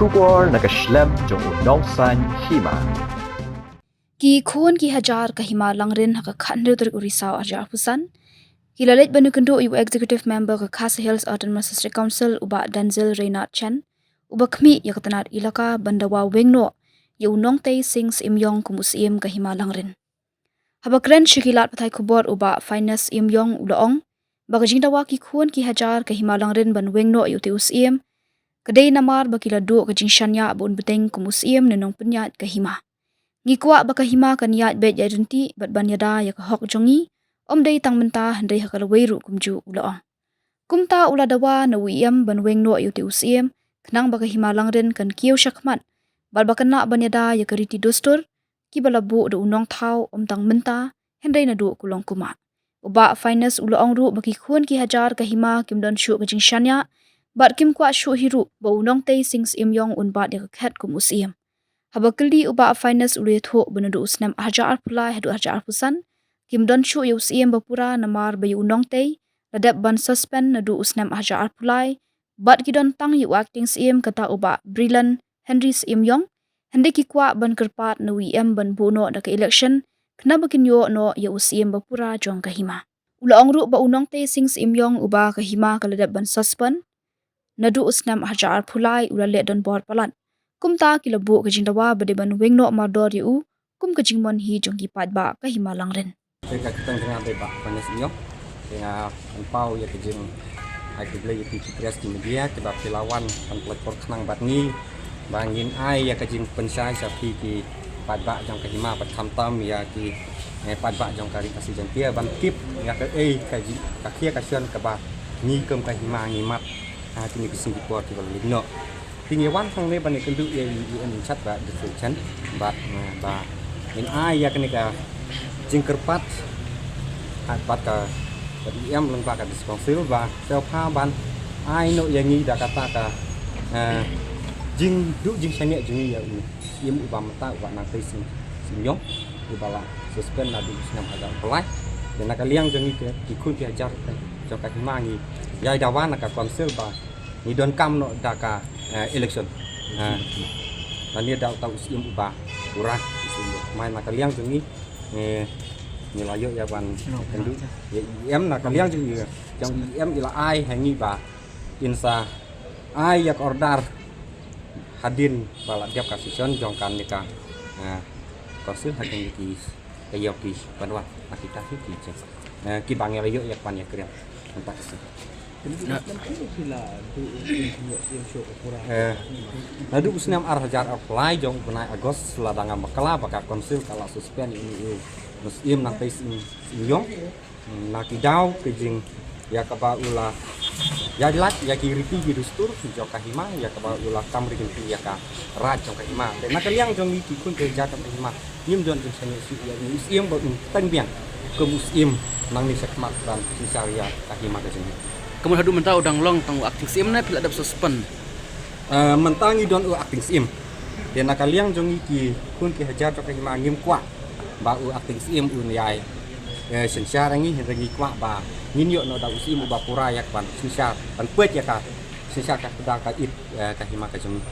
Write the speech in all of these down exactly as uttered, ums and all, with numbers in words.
Khubor na ka shlem jong u nongsaiñ hima. Ki khun ki hajar ka hima Langrin ha ka khathynriew tarik u Risaw arhajar arphew san ki la leit ban ïakynduh ïa u Executive Member ka Khasi Hills Autonomous District Council u Bah Denzil Reynard Chen, uba khmih ïa ka tnat elaka ban dawa weng noh ïa u Nongtei Sing Syiem Ïong kum u Syiem ka hima Langrin. Haba kren sha ki lad pathai khubor u Bah Finest Syiem Ïong u la ong ba ka jingdawa ki khun ki hajar ka hima Langrin ban weng noh ïa utei u Syiem ka dei namar ba ki la duh ka jingshaniah ba un bteng kum u Syiem ne nongpynïaid ka hima. Ngi kwah ba ka hima kan ïaid beit ïaid ryntih bad ban ïada ïa ka hok jong ngi, ym dei tang mynta hynrei ha ka lawei ruh kumjuh, u la ong. Kumta u la dawa na u Syiem ban weng noh ïa utei u Syiem khnang ba ka hima Langrin kan kiew shakhmat bad ba kan lah ban ïada ïa ka riti dustur kiba la buh da u Nongthaw, ym tang mynta hynrei naduh kulong kumah. U Bah Finest u la ong ruh ba ki khun ki hajar ka hima kim don shuh ka jingshaniah bad kim kwah shuh hi ruh ba u Nongtei Sing Syiem Ïong un bat ïa ka khet kum u Syiem. Haba kylli u Bah Finest u la ïathuh ba naduh u snem arhajar arphew lai haduh arhajar arphew san kim don shuh ïa u Syiem ba pura namar ba ïa u Nongtei la dep ban suspend naduh u snem arhajar arphew lai bad ki don tang ïa u Acting Syiem kata u Bah Brilliant Henry Syiem Ïong. Hynrei ki kwah ban kyrpad na u Syiem ban buh noh da ka election khnang ba kin ïoh noh ïa u Syiem ba pura jong ka hima. U la ong ruh ba u Nongtei Sing Syiem Ïong uba ka hima ka la dep ban suspend naduh u snem arhajar arphew lai u la leh donbor palat. Kumta ki la buh ka jingdawa ba dei ban weng noh mardor ïa u kum ka jingmon hi jong ki paidbah ka hima Langrin. Te ka kyrteng jong nga dei Bah Finest Syiem Ïong. Te nga pynpaw ïa ka jingai khublei ïa phi ki press ki media kiba phi la wan ban pynlait por khnang bad ngi ba ngin ai ïa ka jingpynshai sha phi ki paidbah jong ka hima bad khamtam ïa ki, eh, paidbah jong ka Ri Khasi Jaiñtia ban tip ïa kaei ka jing ka khia ka shon kaba ngi kum ka hima ngi mad ha kine ki sngi ki por kiba la leit noh. Te ngi wan hangne ban ïakynduh ïa i Syiem Incharge Bah Denzil Chen bad, eh, ba ngin ai ïa kane ka jingkyrpad, ah, bad ka, bad i Syiem lyngba ka District Council ba sngewbha ban ai noh ïa ngi da kata ka, eh, jingduh jingshaniah jong ngi ïa u Syiem uba mynta u Bah Nongtei Sing Syiem Ïong uba la suspend naduh u snem arhajar arphew lai. Te na ka liang jong ngi ki khun ki hajar jong ka hima ngi ïai dawa na ka Council ba ngi donkam noh da ka, eh, election. Eh, lane da uta u Syiem uba pura u Syiem. Mai na ka liang jong ngi, eh, ngi la ïoh ïa ban kynduh ïa i Syiem na ka liang jong ngi, jong i Syiem i la ai ha ngi ba in sa ai ïa ka order hadien ba la dep ka session jong kane ka, eh, Council ha kine ki, ka ïew ki ban wan na kita ki ki jing, eh, kiba ngi la ïoh ïa ka ban ïakren mynta ka sngi. Na- Eh, naduh u snem arhajar arphew lai jong u bnai August lada ngam bakla ba ka Council ka la suspend ïa u Syiem Nongtei Sing Syiem Ïong. Hmm, na ki daw ki jing ïa kaba u la ïaid lait ïa ki riti ki dustur jong ka hima, ïa kaba u la kam ri kynti ïa ka raid jong ka hima. Te na ka liang jong ngi ki khun ki hajar jong ka hima ngim don jingshaniah shuh ïa u Syiem ba un teng biang kum u Syiem nangne shakhmat ban synshar ïa ka hima ka jong ngi. Ka mut haduh mynta u dang long tang u Acting Syiem ne phi la dep suspend? Eh, mynta ngi don u Acting Syiem. Te na ka liang jong ngi ki khun ki hajar jong ka hima ngim kwah ba u Acting Syiem un ïai, eh, synshar ïa ngi, hynrei ngi kwah ba ngin ïoh noh da u Syiem uba pura ïa ka ban synshar, ban peit ïa ka synshar ka kyrdan ka ïit, eh, ka hima ka jong ngi.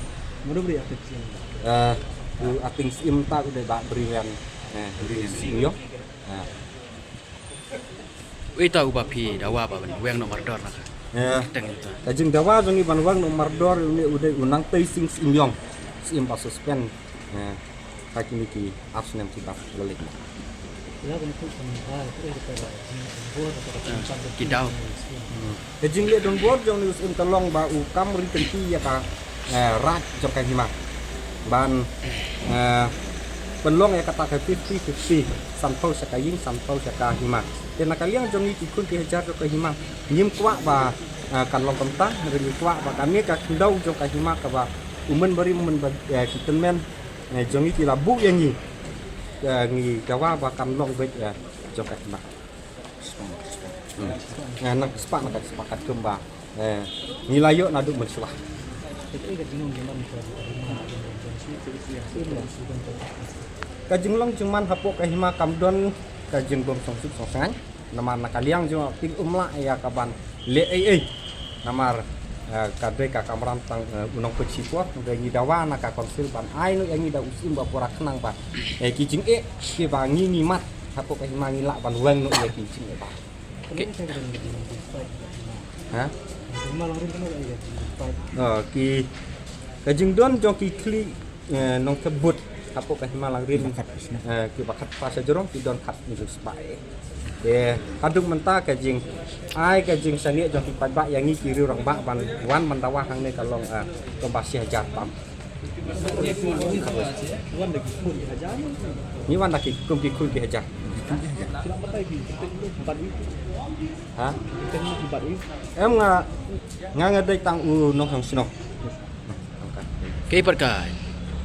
Mano ba dei Acting Syiem? Eh, u Acting Syiem ta u dei Bah Brilliant, eh, Brilliant Syiem Ïong. Eh. Uei uta uba phi dawa ba ban weng noh mardor na ka? Eh. Teng uta. Ka jingdawa jong ngi ban weng noh mardor une u dei u Nongtei Sing Syiem Ïong. Syiem ba suspend. Eh. Ha kine ki ar snem kiba la leit. Ki daw. Hmm. Ka jingleh donbor jong une u Syiem ka long ba u kam ri kynti ïa ka, eh, raid jong ka hima. Ban, eh, pynlong ïa kata ka fifty fifty, sanphew sha ka ïing, sanphew sha ka hima. Te na ka liang jong ngi ki khun ki hajar jong ka hima ngim kwah ba, eh, kan long kumta, hynrei ngi kwah ba kane ka khyndew jong ka hima kaba u mynbarim mynba, eh, ki tymmen, eh, jong ngi ki la buh ïa ngi, eh, ngi dawa ba kan long beit, eh, jong ka hima. Hmm. Eh, nang spah, nang spah katkum ba, eh, ngi la ïoh naduh mynshuwa. Ka jinglong jingman hapoh ka hima kam don ka jingbym sngewsuk sngewsngain. Namar na ka liang jong u Acting um lah ïa ka ban leh ei ei. Namar Eh, ka dei ka kamram tang, eh, u nongpeit shipor, dei ngi dawa na ka council ban ai noh ïa ngi da u syiem ba pura khnang ba, eh, ki jingeh kiba ngi ngi mad hapoh ka hima ngi lah ban weng noh ïa ki jingeh ba. Ha? Oh, ki, ka jingdon jong ki khlieh, eh, nongthep vote hapoh ka hima Langrin, eh, kiba khatphra shajrong, ki don khatnïew spah. Te haduh mynta ka jingai ka jingshaniah jong ki paidbah ïa ngi ki riew rangbah ban wan ban dawa hangne ka long, eh, kumba shi hajar tam. Ngi wan da ki kum ki khun ki hajar. Ha? Em, nga, nga nga dei tang u nongshong shnong. Kaei pat ka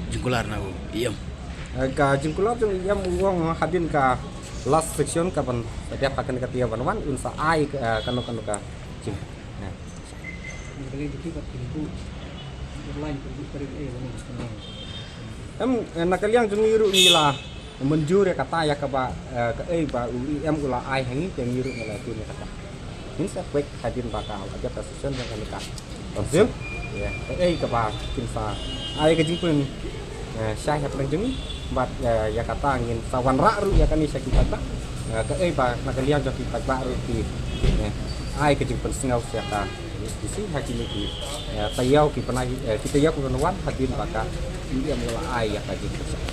jingkular na u E M? Eh, ka jingkular jong E M u ong hadien ka last session ka ban dep ha kane ka tiar ban wan un sa ai, eh, kano kano ka jing. Em, eh, na ka liang jong ngi ruh ngi la mynjur ïa kata ïa kaba, eh, kaei ba u E M u la ai ha ngi, te ngi ruh ngi la tip ïa kata. Ngin sa peit hadien ba ka la dep ka session jong kane ka council. Ïa, kaei kaba kin sa ai ka jingpyn, eh, shai hapdeng jong ngi bad, eh, ïa kata ngin sa wanrah ruh ïa kane sha ki paidbah. Eh, kaei ba na ka liang jong ki paidbah ruh ki, eh, ai ka jingpynsngew sha ka S D C ha kine ki, eh, taïew ki bnai, eh, ki taïew ki ban wan hadien ba ka E M u la ai ïa ka jingpynsngew.